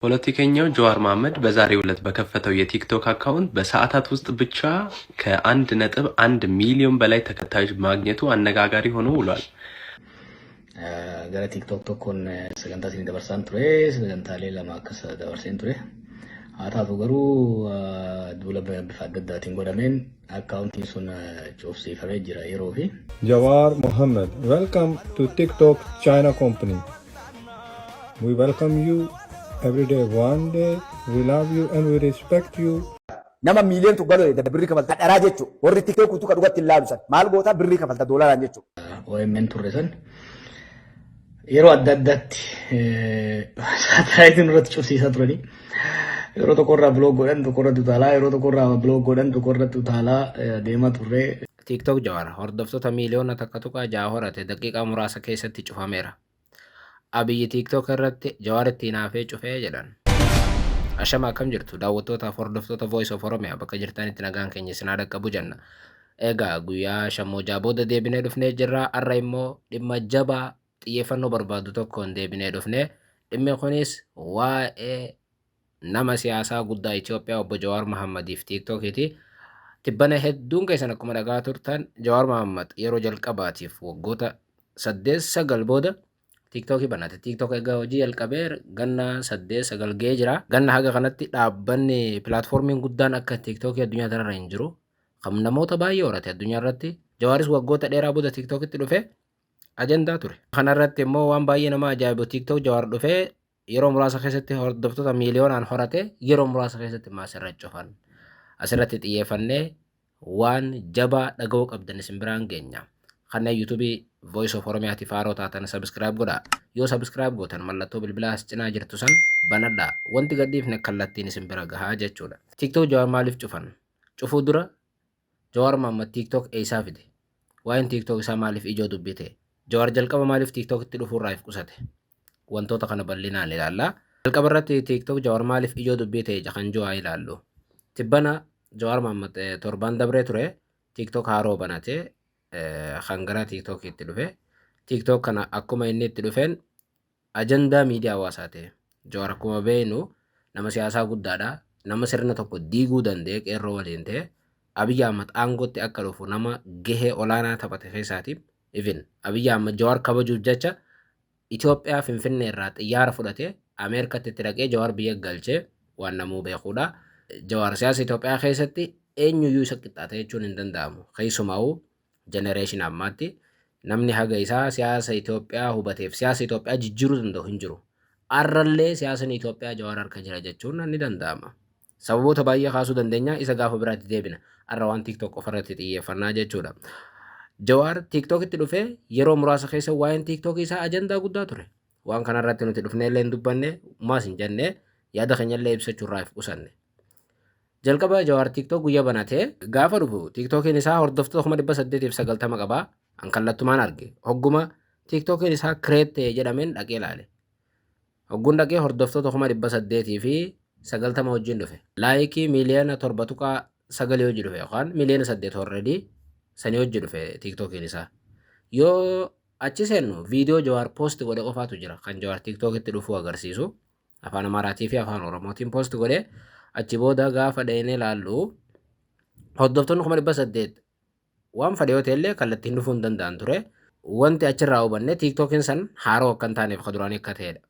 ፖለቲከኛው ጀዋር መሐመድ በዛሬው ዕለት በከፈተው የቲክቶክ አካውንት በሰዓታት ውስጥ ብቻ ከ1.1 ሚሊዮን በላይ ተከታዮች ማግኘቱ አነጋጋሪ ሆኖ ውሏል። Gara TikTok tokkoon sagantaa isin dabarsaan ture, sagantaalee lama akkas dabarseen ture. Haa taatu garuu duula bifa adda addaatiin godhameen akkaawuntiin sun cufsiifamee jira yeroo fi Jawar Mohammed, welcome to TikTok China Company. We welcome you every day. One day, we love you and we respect you. Nama miiliyoon tokko galoo birrii kafalta dharaa jechuudha. Warri TikTok utuu ka dhugatti hin laalu san maal goota birrii kafalta doolaaraan jechuudha. OMN turre san yeroo adda addaatti saatalaayitiin irratti cufsiisaa turanii yeroo tokko irraa block godhan, tokko irratti utaalaa, yeroo tokko irraa block godhan, tokko irratti utaalaa deemaa turre. TikTok Jawaar hordoftoota miiliyoona 1.6 horate daqiiqaa muraasa keessatti cufameera. Abiyyi TikTok irratti Jawaar ittiin hafee cufee jedhan. Ashama, akkam jirtu daawwattootaaf hordoftoota Voice of Oromia? Bakka jirtanitti nagaan keenya isin haa dhaqqabu jenna. Egaa guyyaa shamoojaa booda deebinee dhufnee jirra. Har'a immoo dhimma jabaa xiyyeeffannoo barbaadu tokkoon deebinee dhufnee, dhimmi kunis waa'ee nama siyaasaa guddaa Itoophiyaa obbo Jawaar Mahaammadiif TikTokiiti. Tibbana hedduun keessan akkuma dhagaa turtan, Jawaar Mahaammad yeroo jalqabaatiif waggoota 8 9 booda TikTokii banate. TikTok egaa hojii jalqabee ganna 8 9 ga'ee jira. Ganna haga kanatti dhaabbanni pilaatfoormiin guddaan akka TikTokii addunyaa kanarra hin jiru. Kan namoota baay'ee horate addunyaa irratti. Jawaaris waggoota dheeraa booda TikTokitti dhufe ajandaa ture. Kanarratti immoo waan baay'ee nama ajaa'ibu, TikTok Jawaar dhufee yeroo muraasa keessatti hordoftoota miiliyoonaan horate, yeroo muraasa keessatti immoo asirra cufan. Asirratti xiyyeeffannee waan jabaa dhaga'uu qabdan isin biraan geenya. Kanneen YouTubeii Voice of Oromiyaatiif haaroo taatan subscribe godhaa. Yoo subscribe gootan mallattoo bilbilaa as cinaa jirtu san banadhaa. Wanti gadhiifne kallattiin isin bira gahaa jechuudha. TikTok Jawaar maaliif cufan? Cufuu dura Jawaar Mohammad TikTok eessaa fide? Waa'een TikTok isaa maaliif ijoo dubbii ta'e? Jawaar jalqaba maaliif TikTokitti dhufuurraa if qusate? Wantoota kana bal'inaan ilaalla. Jalqaba irratti TikTok Jawaar maaliif ijoo dubbii ta'e kan jiru haa ilaallu. Tibbana Jawaar Mohammad torban dabree ture TikTok haaroo banatee kan gara TikTokitti dhufe. TikTok kana akkuma inni itti dhufeen ajandaa miidiyaa hawaasaa ta'e. Jawaar akkuma beeknu nama siyaasaa guddaadha. Nama sirna tokko diiguu danda'e, qeerroo waliin ta'e Abiyyi Ahmad aangootti akka dhufu nama gahee olaanaa taphate keessaati. Even Abiyyi Ahmad Jawaar kabajuuf jecha Itoophiyaa Finfinnee irraa xiyyaara fudhatee Ameerikaatti itti dhaqee Jawaar biyya galchee waan namuu beekudha. Jawaar siyaasa Itoophiyaa keessatti eenyuyyuu isa qixxaate jechuun hin danda'amu. Keessumaa'uu generation ammaatti namni haga isaa siyaasa Itoophiyaa hubateef siyaasa Itoophiyaa jijjiiruu danda'u hin jiru. Arrallee siyaasni Itoophiyaa Jawaar harka jira jechuun ni danda'ama. Sababoota baay'ee kaasuu dandeenya, isa gaafa biraatti deebina. Arra waan TikTok qofarratti xiyyeeffannaa jechuudha. Jawaar TikTokitti dhufee yeroo muraasa keessa waa'een TikTok isaa ajandaa guddaa ture. Waan kanarratti nuti dhufnee illee hin dubbanne, maas hin jenne, yaada keenyallee ibsachuurraa if qusanne. Jalqaba Jawaar TikTok guyyaa banatee gaafa dhufu TikTokiin isaa hordoftoota 890,000 qabaa. An kallattumaan arge. Hogguma TikTokiin isaa create ta'e jedhameen dhaqee ilaale. Hogguun dhaqee hordoftoota 890,000 wajjin dhufe. Likeii miiliyoona 7.9 hojii dhufe yookaan miiliyoona 8 already sanii hojii dhufe TikTokiin isaa. Yoo achi seennu viidiyoo Jawaar post godhe qofaatu jira kan Jawaar TikTokitti dhufuu agarsiisu. Afaan Amaaraatii fi Afaan Oromootiin post godhe. Achi booda gaafa dheenee ilaallu hordoftoonni 800,000 waan fedhe yoo ta'e illee kallattiin dhufuu hin danda'an ture. Wanti achirraa hubanne TikTokiin san haaroo akka hin taaneef ka duraanii akka ta'edha.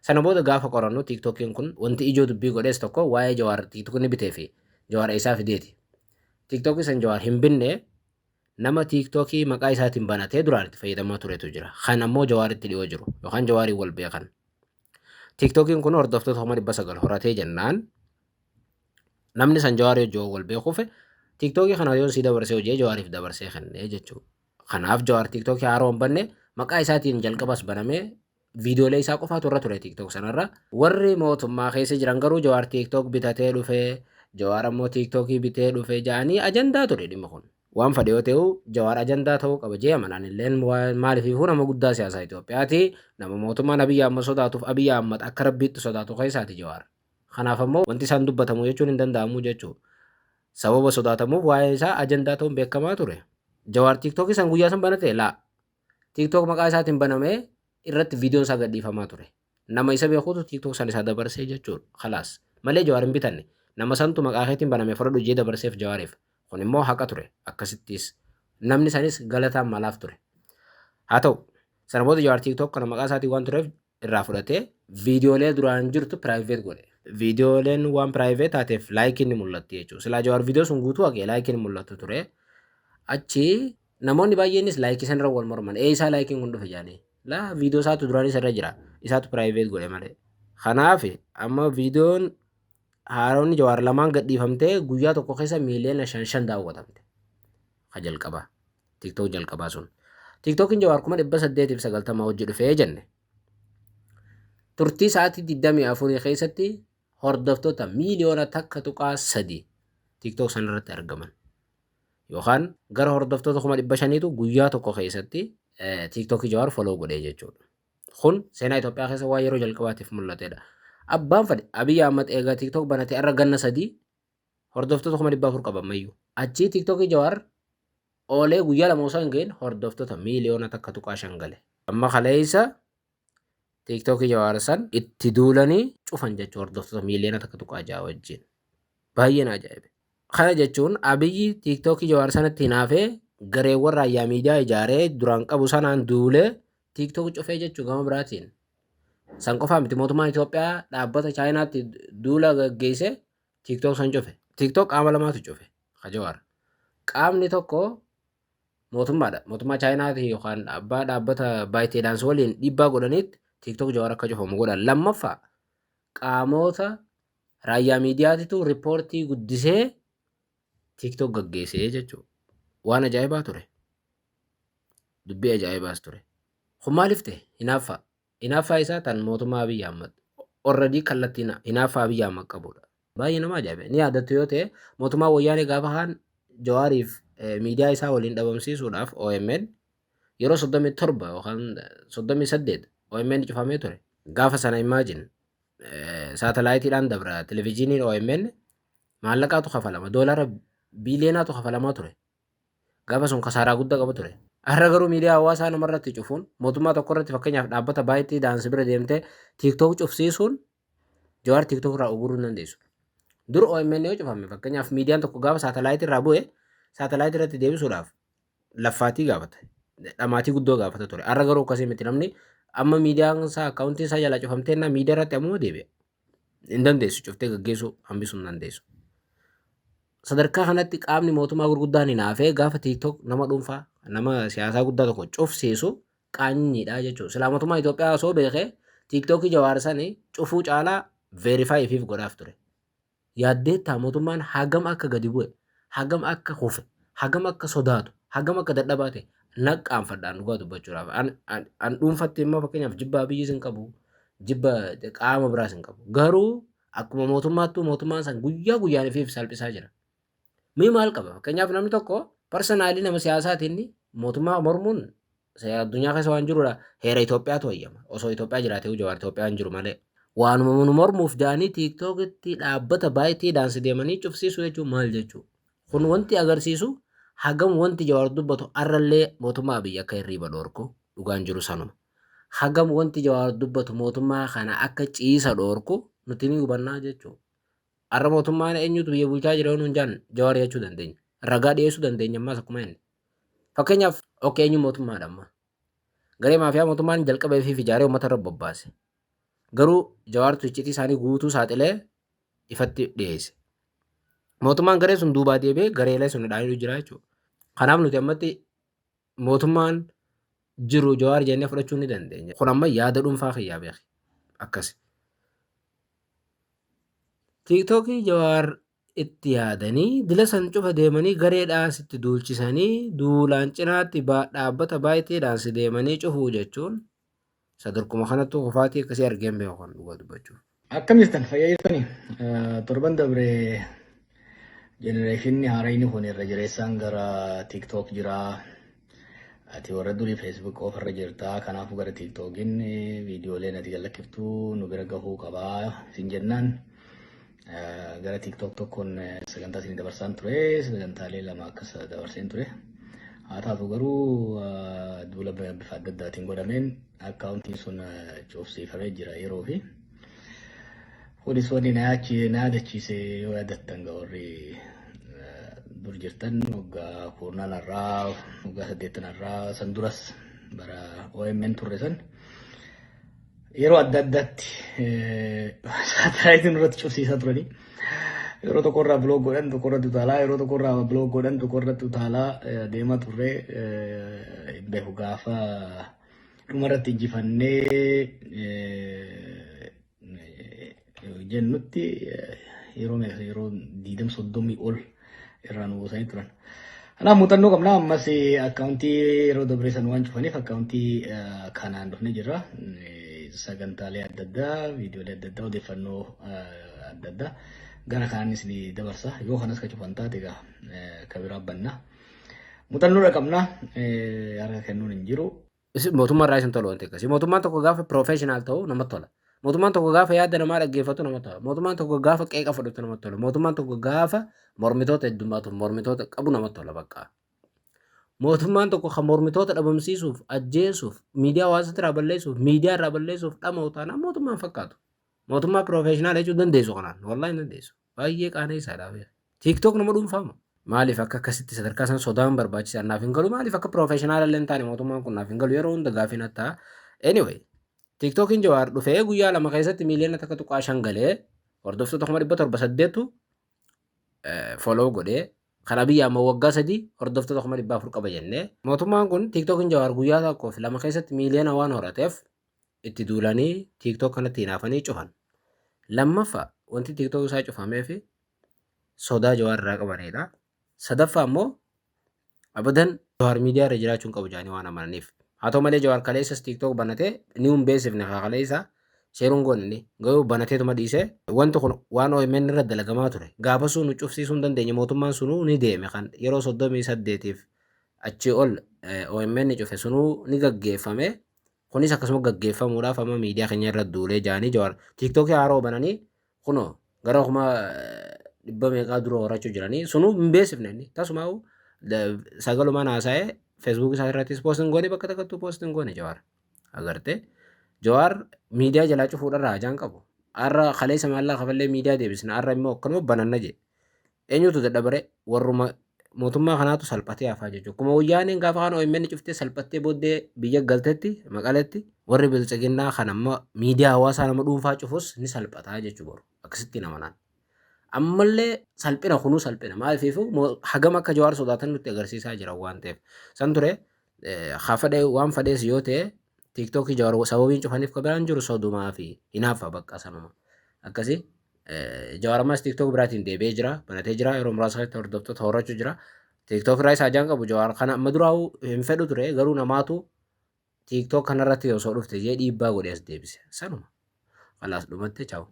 Sana booda gaafa qorannu TikTokiin kun wanti ijoo dubbii godhees tokko waa'ee Jawaar TikTokni bitee fi Jawaar eessaa fideeti. TikTokii san Jawaar hin binne, nama TikTokii maqaa isaatiin banatee duraan itti fayyadamaa turetu jira. Kan ammoo Jawaaritti dhiyoo jiru yookaan Jawaariin wal beekan. TikTokiin kun hordoftoota 900,000 horatee jennaan namni san Jawaarii wajjin wal beekuuf TikTokii kana yoo sii dabarsee hojii Jawaariif dabarsee kennee jechuudha. Kanaaf Jawaar TikTokii haaroo hin banne, maqaa isaatiin jalqabas banamee viidiyoolee isaa qofaatu irra ture TikTok sanarra. Warri mootummaa keessa jiran garuu Jawaar TikTok bitatee dhufee, Jawaar ammoo TikTokii bitee dhufee ja'anii ajandaa ture dhimmi kun. Waan fedhe yoo ta'u Jawaar ajandaa ta'uu qaba jee amanaan illeen, maaliifuu nama guddaa siyaasaa Itoophiyaati, nama mootummaan Abiyyi Ahmad sodaatuuf Abiyyi Ahmad akka rabbiitti sodaatu keessaati Jawaar. Kanaaf ammoo wanti isaan dubbatamu jechuun hin danda'amu jechuudha. Sababa sodaatamuuf waa'ee isaa ajandaa ta'uun beekamaa ture. Jawaar TikTokii san guyyaa san banate laa. TikTok maqaa isaatiin banamee irratti viidiyoon isaa gadhiifamaa ture. Nama isa beekutu TikTok san isaa dabarsee jechuudha. Khalaas. Malee Jawaar hin bitanne. Nama santu maqaa keetiin baname fudhadhu jee dabarseef Jawaariif. Kun immoo haqa ture. Akkasittis namni sanis galataan malaaf ture. Haa ta'u, sana booda Jawaar TikTok kana maqaa isaatiin waan tureef irraa fudhatee viidiyoolee duraan jirtu private godhe. Viidiyooleen waan private taateef likeiin ni mul'atti jechuudha. Silaa Jawaar viidiyoo sun guutuu haqee likeiin mul'attu ture. Achi namoonni baay'eenis likeii sanarra wal morman. Ee, isaa likeiin kun dhufe jaanii. Laa, viidiyoo isaatu duraanis irra jira. Isaatu private godhe malee. Kanaaf amma viidiyoon haaronni Jawaar lamaan gadhiifamtee guyyaa tokko keessa miiliyoona 5 5 daawwatamte. Ka jalqabaa. TikTok jalqabaa sun. TikTokiin Jawaar 890,000 hojii dhufee jenne. Turtii sa'aatii 24 keessatti hordoftoota miiliyoona 1.3 TikTok sanarratti argaman. Yookaan gara hordoftoota 500,000tu guyyaa tokko keessatti TikTokii Jawaar follow godhee jechuudha. Kun seenaa Itoophiyaa keessa waan yeroo jalqabaatiif mul'atedha. Abbaan fedhe Abiyyi Ahmad eegaa TikTok banatee har'a ganna 3 hordoftoota 400,000 qaba ammayyuu. Achii TikTokii Jawaar oolee guyyaa 2 osoo hin gahin hordoftoota miiliyoona 1.5 gale. Amma kaleessa TikTokii Jawaar san itti duulanii cufan jechuudha hordoftoota miiliyoona 1.6 wajjin. Baay'een ajaa'ibe. Kana jechuun Abiyyi TikTokii Jawaar sanatti hinaafee gareewwan raayyaa miidiyaa ijaaree duraan qabu sanaan duulee TikTok cufee jechuu gama biraatiin. San qofaa miti, mootummaan Itoophiyaa dhaabbata Chaayinaatti duula gaggeesse TikTok san cufe. TikTok qaama lamaatu cufe. Ka Jawaar. Qaamni tokko mootummaadha. Mootummaa Chaayinaati yookaan abbaa dhaabbata ByteDance waliin dhiibbaa godhaniitti TikTok Jawaar akka cufamu godhan. Lammaffaa, qaamota raayyaa miidiyaatitu reportii guddisee TikTok gaggeessee jechuudha. Waan ajaa'ibaa ture. Dubbii ajaa'ibaas ture. Kun maaliif ta'e? Hinaaffaa. Hinaaffaa isaa tan mootummaa Abiyyi Ahmad. Already kallattiin hinaaffaa Abiyyi Ahmad qabudha. Baay'ee nama ajaa'iba. Ni yaadattu yoo ta'e, mootummaa wayyaanee gaafa kaan Jawaariif miidiyaa isaa waliin dhabamsiisuudhaaf OMN yeroo 37 yookaan 38 OMN cufamee ture. Gaafa sana imagine, saatalaayitiidhaan dabra televizyiiniin OMN, maallaqaatu kafalama, doolara biiliyonaatu kafalamaa ture. Gaafa sun kasaaraa guddaa qaba ture. Har'a garuu miidiyaa hawaasaa namarratti cufuun, mootummaa tokko irratti, fakkeenyaaf dhaabbata ByteDance bira deemtee TikTok cufsiisuun, Jawaar TikTok irraa uguruu hin dandeessu. Dur OMN yoo cufame, fakkeenyaaf miidiyaan tokko gaafa saatalaayitii irraa bu'e, saatalaayitii irratti deebisuudhaaf laffaatii gaafata. Dhamaatii guddoo gaafata ture. Har'a garuu akkasii miti, namni amma miidiyaan isaa, accountiin isaa jalaa cufamtee miidiyaa irratti ammuma deebi'a. Hin dandeessu, cuftee gaggeessuu hambisuu hin dandeessu. Sadarkaa kanatti qaamni mootummaa gurguddaan hinaafee gaafa TikTok nama dhuunfaa, nama siyaasaa guddaa tokko cufsiisu qaanyiidha jechuudha. Silaa mootummaa Itoophiyaa osoo beekee TikTokii Jawaar sanii cufuu caalaa verify ifiif godhaaf ture. Yaaddeettaa mootummaan hagam akka gadi bu'e, hagam akka kufe, hagam akka sodaatu, hagam akka dadhabaa ta'e naqqaanfadhaan dhugaa dubbachuudhaaf. An dhuunfatti immoo fakkeenyaaf jibba Abiyyis hin qabu, jibba qaama biraas hin qabu. Garuu akkuma mootummaattuu mootummaan san guyyaa guyyaan ifiif salphisaa jira. Mii maal qaba? Fakkeenyaaf namni tokko personally nama siyaasaatiin mootummaa mormuun seera addunyaa keessa waan jirudha. Heera Itoophiyaatu hayyama. Osoo Itoophiyaa jiraatee, Jawaar Itoophiyaa hin jiru malee. Waanuma nu mormuuf jedhanii TikTokitti dhaabbata ByteDance deemanii cufsiisuu jechuun maal jechuudha? Kun wanti agarsiisu hagam wanti Jawaar dubbatu arrallee mootummaa Abiyyi akka hirriiba dhoorku, dhugaan jiru sanuma. Hagam wanti Jawaar dubbatu mootummaa kana akka ciisa dhoorku nuti ni hubannaa jechuudha. Har'a mootummaan eenyutu biyya bulchaa jira yoo nuun jaan, Jawaar jechuu dandeenya. Ragaa dhiyeessuu dandeenya ammaas akkuma inni. Fakkeenyaaf, okay, eenyu mootummaadha amma? Garee maafiyaa mootummaan jalqaba ifiif ijaaree uummata irra bobbaase. Garuu Jawaartu iccitii isaanii guutuu saaxilee ifatti dhiyeesse. Mootummaan garee sun duubaa deebi'ee gareelee sun hidhaanii jira jechuudha. Kanaaf nuti ammatti mootummaan jiru Jawaar jennee fudhachuu ni dandeenya. Kun amma yaada dhuunfaa kiyyaa beeki. Akkas. TikTokii Jawaar itti yaadanii dila san cufa deemanii gareedhaan sitti duulchisanii duulaan cinaatti dhaabbata ByteDance deemanii cufuu jechuun sadarkuma kanattuu kufaatii akkasii argeen beeku kan dhugaa dubbachuuf. Akkam jirtan, fayyaa jirtanii? Torban dabre generationni haarayni kun irra jireessaan gara TikTok jira. Ati warra durii Facebook qofarra jirta. Kanaafuu gara TikTokin viidiyooleen ati gallakkiftu nu bira gahuu qabaa sin jennaan gara TikTok tokkoon sagantaa isin dabarsaan ture. Sagantaalee lama akkas dabarseen ture. Haa taatu garuu duula bifa adda addaatiin godhameen akkaawuntiin sun cufsiifamee jira yeroo fi kunis wanni na yaadachiise yoo yaadattan warri dur jirtan waggaa kurnaan irraa waggaa saddeettan irraa san duras bara OMN turre san yeroo adda addaatti saatalaayitiin irratti cufsiisaa turanii. Yeroo tokko irraa block godhan tokko irratti utaalaa, yeroo tokko irraa block godhan tokko irratti utaalaa deemaa turre. Hin beeku, gaafa dhumarratti injifannee jennutti yeroo meeqa, yeroo 20 30 ol irraa nu buusanii turan. Kanaaf muuxannoo qabna. Ammas akkaawuntii yeroo dabree san waan cufaniif akkaawuntii kanaan dhufnee jirra. Sagantaalee adda addaa, viidiyoolee adda addaa, odeeffannoo adda addaa gara kanaanis ni dabarsa. Yoo kanas ka cufan taate egaa ka biraa banna. Muuxannoodha qabna. Harka kennuun hin jiru. Mootummaa irraa isin tolu wanti akkasii. Mootummaan tokko gaafa professional ta'u namatti tola. Mootummaan tokko gaafa yaada namaa dhaggeeffatu namatti tola. Mootummaan tokko gaafa qeeqa fudhatu namatti tola. Mootummaan tokko gaafa mormitoota heddummaatuuf mormitoota qabu namatti tola bakka. Mootummaan tokko kan mormitoota dhabamsiisuuf, ajjeesuuf, miidiyaa hawaasaa irraa balleessuuf, miidiyaa irraa balleessuuf dhama'u taanaan mootummaan fakkaatu. Mootummaa professional jechuu dandeessu kanaan. Wallaahi hin dandeessu. Baay'ee qaaneessaadha. TikTok nama dhuunfaama. Maaliif akka akkasitti sadarkaa san sodaan barbaachisaa naaf hin galu? Maaliif akka professional illee hin taane mootummaan kun naaf hin galu? Yeroo hunda gaafii natti ta'a. Anyway, TikTokiin Jawaar dhufee guyyaa 2 keessatti miiliyoona 1.5 galee hordoftoota 708,000 follow godhee, kan Abiyyi amma waggaa 3 hordoftoota 400,000 qaba jennee. Mootummaan kun TikTokiin Jawaar guyyaa 1 fi 2 keessatti miiliyoona waan horateef itti duulanii TikTok kanatti hinaafanii cufan. Lammaffaa, wanti TikTok isaa cufameef sodaa Jawaar irraa qabanidha. Sadaffaa immoo abadan Jawaar miidiyaa irra jiraachuu hin qabu jedhanii waan amananiif. Haa ta'u malee Jawaar kaleessas TikTok banatee ni hin beeksifne, haa kaleessa seeruun goone inni garuu banateetuma dhiisee. Wanti kun waan OMN irra dalagamaa ture. Gaafa sun nu cufsiisuu hin dandeenye, mootummaan sunuu ni deeme. Kan yeroo 38f achii ol OMN cufe sunuu ni gaggeeffame. Kunis akkasuma gaggeeffamuudhaaf amma miidiyaa keenya irra duulee jaanii Jawaar TikTokii haaroo bananii kunoo gara kuma dhibba meeqaa dura horachuu jiranii. Sunuu hin beeksifne, inni tasumaa sagalumaan haasa'ee Facebook isaa irrattis post hin goone, bakka takkattuu post hin goone Jawaar. Agartee, Jawaar miidiyaa jalaa cufuudharraa hajaan qabu. Har'a kaleessa maallaqa kafallee miidiyaa deebisna, har'a immoo akkanuma bananna jedhe. Eenyutu dadhabare? Warruma mootummaa kanaatu salphatee hafaa jechuudha. Akkuma wayyaaneen gaafa kana OMN cuftee salphattee booddee biyya galtetti Maqaletti, warri biltsiginnaa kan amma miidiyaa hawaasaa nama dhuunfaa cufus ni salphataa jechuudha boru. Akkasitti namanaan. Ammallee salphina, kunuu salphina. Maaliifuu hagam akka Jawaar sodaatan nutti agarsiisaa jira waan ta'eef. San ture haa fedhe waan fedhees yoo ta'e, TikTokii Jawaar sababiin cufaniif ka biraan jiru sodumaa fi hinaafa bakka sanuma. Akkasii Jawaar ammas TikTok biraatiin deebi'ee jira, banatee jira, yeroo muraasa keessatti hordoftoota horachuu jira. TikTok irraa isa ajaan qabu Jawaar kana amma duraa'uu hin fedhu ture, garuu namaatu TikTok kanarratti osoo dhufte jee dhiibbaa godhee as deebise. Sanuma. Kalaas dhumatte, chaawu.